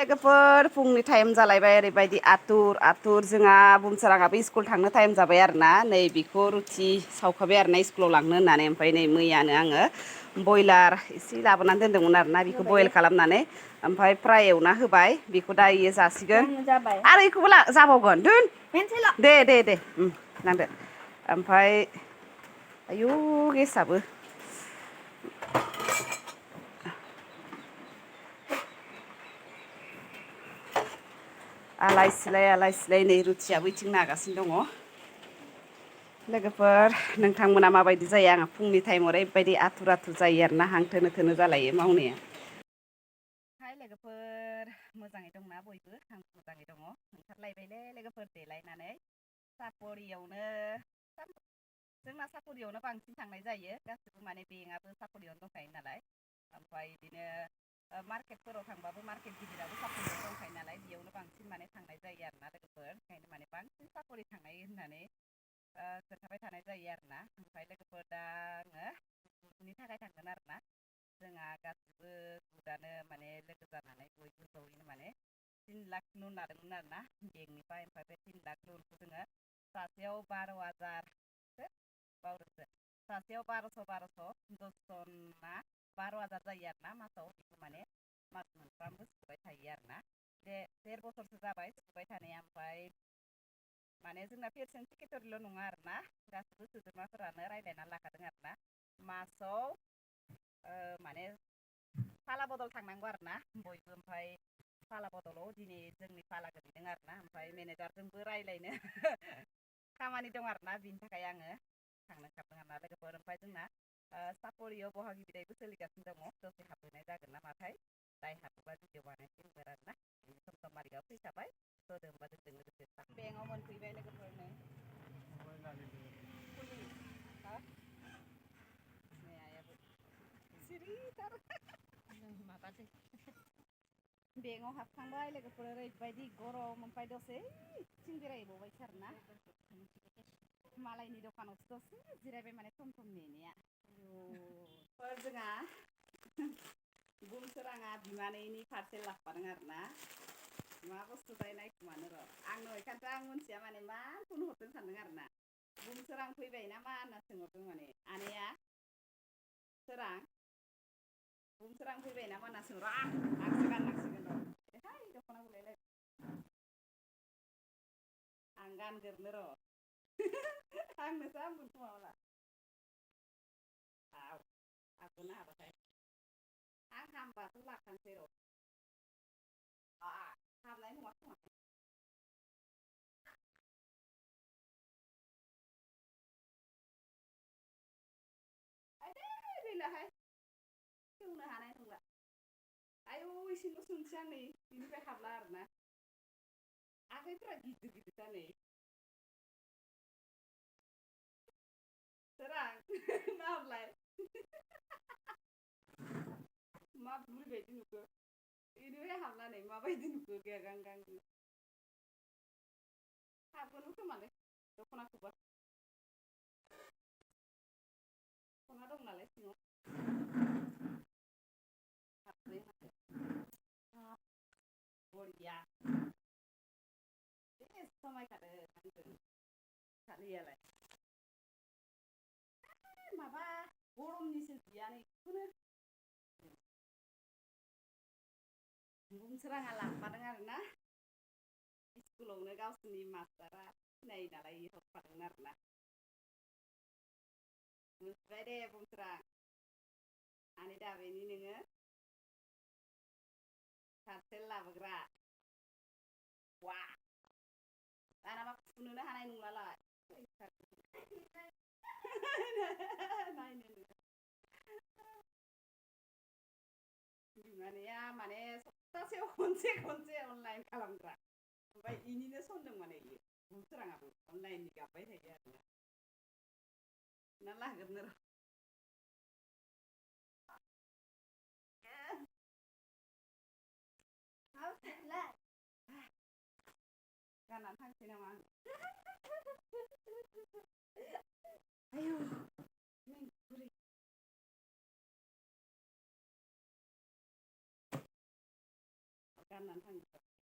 लोगोफोर फुंनि टाइम जालायबाय ओरैबायदि आथुर जोंहा बुमसाराङाबो स्कुल थांनो टाइम जाबाय आरोना नै बेखौ रुथि सावखाबाय आरोना स्कुलाव लांनो होननानै ओमफ्राय नै मैयानो आङो बयलार एसे लाबोनानै दोन्दोंमोन आरोना बेखौ बयल खालामनानै ओमफ्राय फ्राय एवना होबाय बेखौ दा इयो जासिगोन आरो बेखौबो जाबावगोन दोन दे लांदो ओमफ्राय आयु गेसाबो आलाय सिलाय नै रुथियाबो इथिं नागासिनो दङ लोगोफोर नोंथांमोना माबायदि जायो आंहा फुंनि टाइमाव ओरैबायदि आथुर जायो आरोना हां थोनो जालायो मावनाया हाय लोगोफोर मोजाङै दंना बयबो आं मोजाङै दङ ओंखारलायबायलै लोगोफोर देलायनानै सापरियावनो जोंना सापरियावनो बांसिन थांनाय जायो गासिबो माने बेंकआबो सापरियावनो दंखायो नालाय ओमफ्राय बिदिनो मार्केटफोराव थांबाबो मार्केट गिदिराबो सापरियावनो दंखायो नालाय बेयावनो बांसिन माने थांनाय जायो आरोना लोगोफोर ओंखायनो माने बांसिन सापरि थांनाय होननानै खोन्थाबाय थानाय जायो आरोना ओमफ्राय लोगोफोर दा आङो गुरनि थाखाय थांगोन आरोना जोंहा गासिबो गुदानो माने लोगो जानानै बयबो जयैनो माने 3 लाख लुन लादोंमोन आरोना बेंकनिफ्राय ओमफ्राय बे 3 लाख लुनखौ जोङो सासेयाव 12,000 बावदोंसो सासेयाव 1200 दसजना 12,000 जायो आरोना मासाव बेखौ माने मास मोनफ्रामबो सुबाय थायो आरोना बे 1.5 बोसोरसो जाबाय सुबाय थानाया ओमफ्राय माने जोंना पेरसेन्ट सेक्रेटारिल' नङा आरोना गासिबो सोद्रोमाफोरानो रायज्लायनानै लाखादों आरोना मासाव माने फाला बदल थांनांगौ आरोना बयबो ओमफ्राय फाला बदलाव दिनै जोंनि फाला गोलैदों आरोना ओमफ्राय मेनेजारजोंबो रायज्लायनो खामानि दं आरोना बिनि थाखाय आङो थांनो ओंखारदों आरोना लोगोफोर ओमफ्राय जोंना सापरियाव बहागि बिदायबो सोलिगासिनो दङ दसे हाबहैनाय जागोन नामाथाय जाय हाबोबा भिडिअ बानायसिगोन आरोना सम मालिकआ फैखाबाय होदो होनबा जोंजों लोगोसे बेंकआव मोनफैबाय लोगोफोरनो नै आइयाबो सिरिथार माबादो बेंकआव हाबखांबाय लोगोफोर ओरैबायदि गरम ओमफ्राय दसे थिं बेरायबावबाय आरोना मालायनि दखानावसो दसे जिरायबाय माने सम नेनाया जोंहा बुमसोराङा बिमानैनि पार्सेल लाबोफादों आरोना मा बुस्थु जायो नायखुमानो र' आंनो ओंखायनोथ' आं मिथिया माने मा फन हरदों सानदों आरोना बुमसोरां फैबाय ना मा होनना सोंहरदों माने आनैया सोरां बुमसोरां फैबाय ना मा होनना सोंहर आंसो गाननांसिगोन र' हाय दख'ना गुलायलाय आं गानगोरनो र' आंनोसो हामगोन खोमा माला आगोना हाबाथाय आं हामबाथ' लाखानोसै र' हामनाय नङा खोमा गैलाहाय सोंनो हानाय नंला आयौ इसेल' सोंसै आं नै बिनिफ्राय हाबला आरोना आखाइफोरा गिदिर दा नै सोरां मा हाबलाय मा बुरैबायदि नुखो बेनिफ्राय हाबनानै माबायदि नुखो गेगां गांनो हाबगोन खोमालै दख'नाखौबा दख'ना दं नालाय सिङाव बरिया समायखादों आंजों सानैयालाय माबा गरमनिसो जियानो बेखौनो बुमसोराङा लांफादों आरोना स्कुलावनो गावसोरनि मास्टारा सिनायो नालाय हरफादोंमोन आरोना मिथिबाय दे बुमसोरां आनै दाबेनि नोङो पार्सेल लाबोग्रा वा दानाबा फुनोनो हानाय नंलालाय नायनो बिमानैया माने सप्तासेयाव खनसे अनलाइन खालामग्रा ओमफ्राय इनिनो सनदों माने इयो बुमसोराङाबो अनलाइननि गाबबाय थायो आरोना ना लागोरनो र' गाननानै थांसै नामा आयौ बुरै राननानै थांजोबबाय